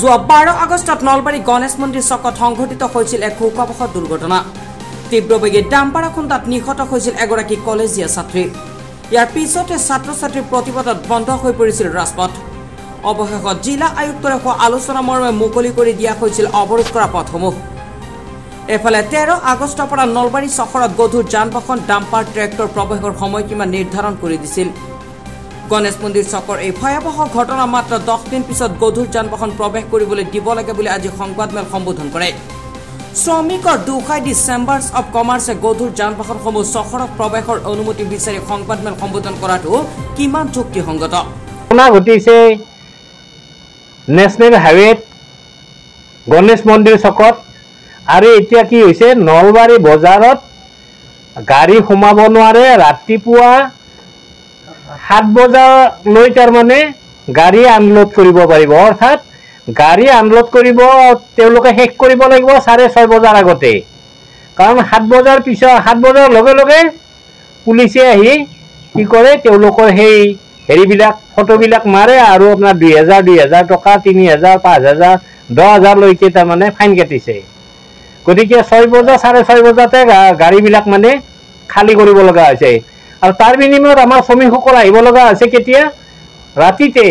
যোৱা 12 আগষ্টত নলবাৰী গণেশ মন্দিৰ চকত সংঘটিত হৈছিল এক শোকাবহ দুৰ্ঘটনা। তীব্ৰবেগী ডাম্পাৰ খুন্দাত নিহত হৈছিল এগৰাকী কলেজীয়া ছাত্ৰী। ইয়াৰ পিছতে ছাত্ৰ ছাত্ৰীৰ প্ৰতিবাদত বন্ধ হৈ পৰিছিল ৰাজপথ। অৱশেষত জিলা আয়ুক্তৰে হোৱা আলোচনা মৰ্মে মুকলি কৰি দিয়া হৈছিল অৱৰোধ কৰা পথসমূহ। এফালে 13 আগষ্টৰ পৰা নলবাৰী চহৰত গধুৰ যান বাহন, ডাম্পাৰ, ট্ৰেক্টৰ প্ৰৱেশৰ সময়সীমা নিৰ্ধাৰণ কৰি দিছিল। গণেশ মন্দিৰ চকৰ এই ভয়াৱহ ঘটনা মাত্ৰ 10 দিন পিছত গধুৰ যান বাহন প্ৰৱেশ কৰিবলৈ দিব লাগে বুলি আজি সংবাদমেল সম্বোধন কৰে। শ্ৰমিকৰ দোষাই দি চেম্বাৰ্ছ অৱ কমাৰ্চে গধুৰ যান বাহনসমূহ চহৰত প্ৰৱেশৰ অনুমতি বিচাৰি সংবাদমেল সম্বোধন কৰাটো কিমান যুক্তিসংগত? ঘটনা ঘটিছে নেশ্যনেল হাইৱেত গণেশ মন্দিৰ চকত। আৰু এতিয়া কি হৈছে, নলবাৰী বজাৰত গাড়ী সোমাব নোৱাৰে। ৰাতিপুৱা 7 বজালৈ তাৰমানে গাড়ী আনলোড কৰিব পাৰিব, অৰ্থাৎ গাড়ী আনলোড কৰিব তেওঁলোকে শেষ কৰিব লাগিব 6:30 বজাৰ আগতে। কাৰণ 7 বজাৰ পিছত, 7 বজাৰ লগে লগে পুলিচে আহি কি কৰে, তেওঁলোকৰ সেই হেৰিবিলাক ফটোবিলাক মাৰে আৰু আপোনাৰ 2000 2000 টকা, 3000, 5000, 10000লৈকে তাৰমানে ফাইন কাটিছে। গতিকে 6 বজা, 6:30 বজাতে গাড়ীবিলাক মানে খালী কৰিব লগা হৈছে। আৰু তাৰ বিনিময়ত আমাৰ শ্ৰমিকসকল আহিব লগা হৈছে কেতিয়া? ৰাতিতে,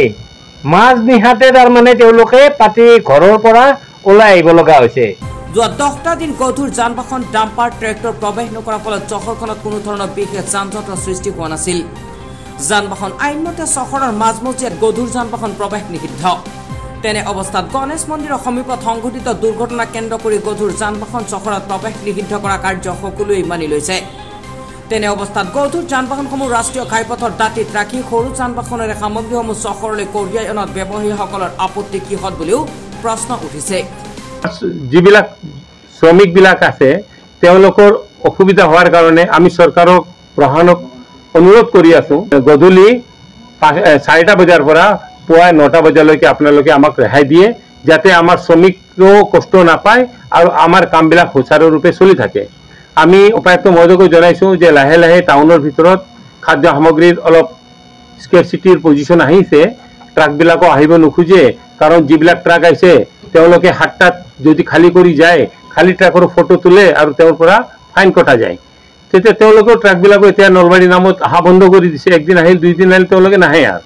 মাজ নিশাতে তাৰমানে তেওঁলোকে পাতি ঘৰৰ পৰা ওলাই আহিব লগা হৈছে। যোৱা 10টা দিন গধুৰ যান বাহন, ডাম্পাৰ, ট্ৰেক্টৰ প্ৰৱেশ নকৰাৰ ফলত চহৰখনত কোনো ধৰণৰ বিশেষ যান জঁটৰ সৃষ্টি হোৱা নাছিল। যান বাহন আইনমতে চহৰৰ মাজমজিয়াত গধুৰ যান বাহন প্ৰৱেশ নিষিদ্ধ। তেনে অৱস্থাত গণেশ মন্দিৰৰ সমীপত সংঘটিত দুৰ্ঘটনা কেন্দ্ৰ কৰি গধুৰ যান বাহন চহৰত প্ৰৱেশ নিষিদ্ধ কৰা কাৰ্য সকলোৱে মানি লৈছে। তেনে অৱস্থাত গধুৰ যান বাহনসমূহ ৰাষ্ট্ৰীয় ঘাইপথৰ দাঁতিত ৰাখি সৰু যান বাহনেৰে সামগ্ৰীসমূহ চহৰলৈ কঢ়িয়াই অনাত ব্যৱসায়ীসকলৰ আপত্তি কিহত বুলিও প্ৰশ্ন উঠিছে। যিবিলাক শ্ৰমিকবিলাক আছে তেওঁলোকৰ অসুবিধা হোৱাৰ কাৰণে আমি চৰকাৰক, প্ৰশাসনক অনুৰোধ কৰি আছো, গধূলি 4টা বজাৰ পৰা পুৱা 9টা বজালৈকে আপোনালোকে আমাক ৰেহাই দিয়ে, যাতে আমাৰ শ্ৰমিকেও কষ্ট নাপায় আৰু আমাৰ কামবিলাক সুচাৰুৰূপে চলি থাকে। আমি উপায়ুক্ত মহোদয়কো জনাইছোঁ যে লাহে লাহে টাউনৰ ভিতৰত খাদ্য সামগ্ৰীৰ অলপ স্কেৰচিটিৰ পজিশ্যন আহিছে, ট্ৰাকবিলাকো আহিব নোখোজে। কাৰণ যিবিলাক ট্ৰাক আহিছে তেওঁলোকে 7টাত যদি খালী কৰি যায়, খালী ট্ৰাকৰ ফটো তোলে আৰু তেওঁৰ পৰা ফাইন কটা যায়। তেতিয়া তেওঁলোকেও ট্ৰাকবিলাকো এতিয়া নলবাৰী নামত অহা বন্ধ কৰি দিছে। একদিন আহিল, দুইদিন আহিল, তেওঁলোকে নাহে আৰু।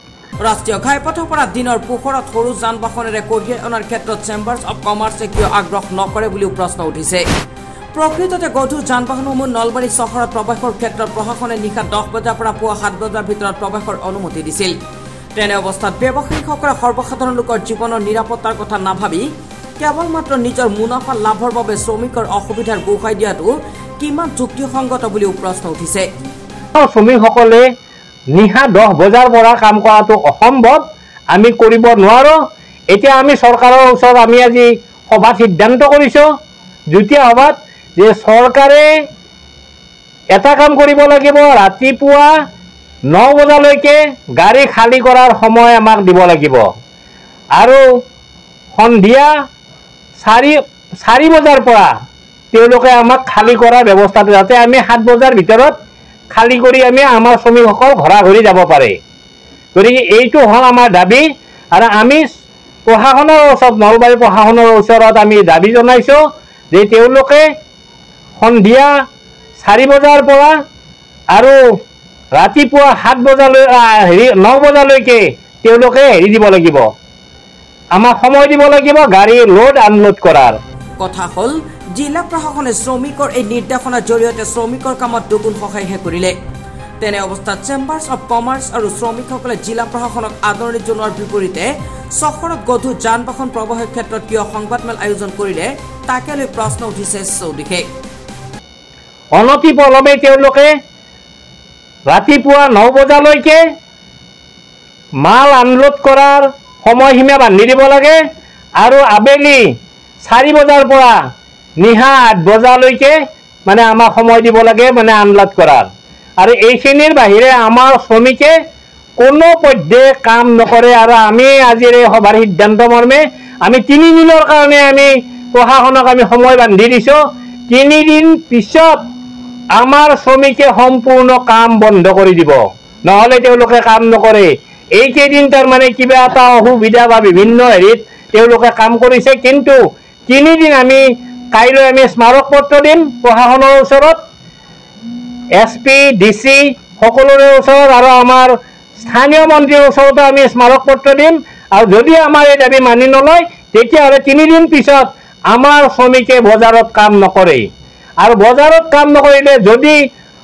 ৰাষ্ট্ৰীয় ঘাইপথৰ পৰা দিনৰ পোহৰত সৰু যান বাহনেৰে কঢ়িয়াই অনাৰ ক্ষেত্ৰত চেম্বাৰ্ছ অৱ কমাৰ্চে কিয় আগ্ৰহ নকৰে বুলিও প্ৰশ্ন উঠিছে। প্ৰকৃততে গধুৰ যান বাহনসমূহ নলবাৰী চহৰত প্ৰৱেশৰ ক্ষেত্ৰত প্ৰশাসনে নিশা 10 বজাৰ পৰা পুৱা 7 বজাৰ ভিতৰত প্ৰৱেশৰ অনুমতি দিছিল। তেনে অৱস্থাত ব্যৱসায়ীসকলে সৰ্বসাধাৰণ লোকৰ জীৱনৰ নিৰাপত্তাৰ কথা নাভাবি কেৱল মাত্ৰ নিজৰ মুনাফা লাভৰ বাবে শ্ৰমিকৰ অসুবিধাৰ গোসাই দিয়াটো কিমান যুক্তিসংগত বুলিও প্ৰশ্ন উঠিছে। শ্ৰমিকসকলে নিশা 10 বজাৰ পৰা কাম কৰাটো অসম্ভৱ, আমি কৰিব নোৱাৰোঁ। এতিয়া আমি চৰকাৰৰ ওচৰত আমি আজি সভাত সিদ্ধান্ত কৰিছোঁ, যুটীয়া সভাত, যে চৰকাৰে এটা কাম কৰিব লাগিব, ৰাতিপুৱা 9 বজালৈকে গাড়ী খালী কৰাৰ সময় আমাক দিব লাগিব আৰু সন্ধিয়া 4 বজাৰ পৰা তেওঁলোকে আমাক খালী কৰাৰ ব্যৱস্থাটো, যাতে আমি 7 বজাৰ ভিতৰত খালী কৰি আমি আমাৰ শ্ৰমিকসকল ঘৰা ঘৰি যাব পাৰে। গতিকে এইটো হ'ল আমাৰ দাবী। আৰু আমি প্ৰশাসনৰ ওচৰত, নলবাৰী প্ৰশাসনৰ ওচৰত আমি দাবী জনাইছোঁ যে তেওঁলোকে সন্ধিয়া 4 বজাৰ পৰা আৰু ৰাতিপুৱা 7 বজালৈ, 9 বজালৈকে তেওঁলোকে হেৰি দিব লাগিব, আমাক সময় দিব লাগিব গাড়ী লোড আনলোড কৰাৰ। কথা হ'ল, জিলা প্ৰশাসনে শ্ৰমিকৰ এই নিৰ্দেশনাৰ জৰিয়তে শ্ৰমিকৰ কামত দুগুণ সহায়হে কৰিলে। তেনে অৱস্থাত চেম্বাৰ্ছ অৱ কমাৰ্চ আৰু শ্ৰমিকসকলে জিলা প্ৰশাসনক আদৰণি জনোৱাৰ বিপৰীতে চহৰত গধুৰ যান বাহন প্ৰৱেশৰ ক্ষেত্ৰত কিয় সংবাদমেল আয়োজন কৰিলে তাকে লৈ প্ৰশ্ন উঠিছে চৌদিশে। অনতি পলমে তেওঁলোকে ৰাতিপুৱা 9 বজালৈকে মাল আনলোড কৰাৰ সময়সীমা বান্ধি দিব লাগে আৰু আবেলি 4 বজাৰ পৰা নিশা 8 বজালৈকে মানে আমাক সময় দিব লাগে মানে আনলোড কৰাৰ। আৰু এইখিনিৰ বাহিৰে আমাৰ শ্ৰমিকে কোনো পধ্যে কাম নকৰে। আৰু আমি আজিৰ এই সভাৰ সিদ্ধান্ত মৰ্মে আমি 3 দিনৰ কাৰণে আমি প্ৰশাসনক আমি সময় বান্ধি দিছোঁ। 3 দিন পিছত আমাৰ শ্ৰমিকে সম্পূৰ্ণ কাম বন্ধ কৰি দিব, নহ'লে তেওঁলোকে কাম নকৰে। এইকেইদিন তাৰমানে কিবা এটা অসুবিধা বা বিভিন্ন হেৰিত তেওঁলোকে কাম কৰিছে। কিন্তু 3 দিন আমি কাইলৈ আমি স্মাৰক পত্ৰ দিম প্ৰশাসনৰ ওচৰত, এছ পি, ডি চি সকলোৰে ওচৰত আৰু আমাৰ স্থানীয় মন্ত্ৰীৰ ওচৰতো আমি স্মাৰক পত্ৰ দিম। আৰু যদি আমাৰ এই দাবী মানি নলয়, তেতিয়াহ'লে 3 দিন পিছত আমাৰ শ্ৰমিকে বজাৰত কাম নকৰে। আৰু বজাৰত কাম নকৰিলে যদি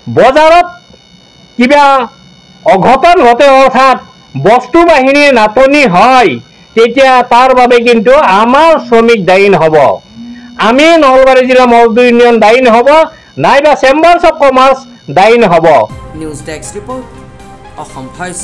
বজাৰত কিবা অঘটন ঘটে, অৰ্থাৎ বস্তু বাহিনীৰ নাটনি হয়, তেতিয়া তাৰ বাবে কিন্তু আমাৰ শ্ৰমিক দায়ী নহ'ব। আমি নলবাৰী জিলা মজদুৰ ইউনিয়ন দায়ী নহ'ব, নাইবা চেম্বাৰ্ছ অফ কমাৰ্চ দায়ী নহ'ব। News desk report, Assam voice.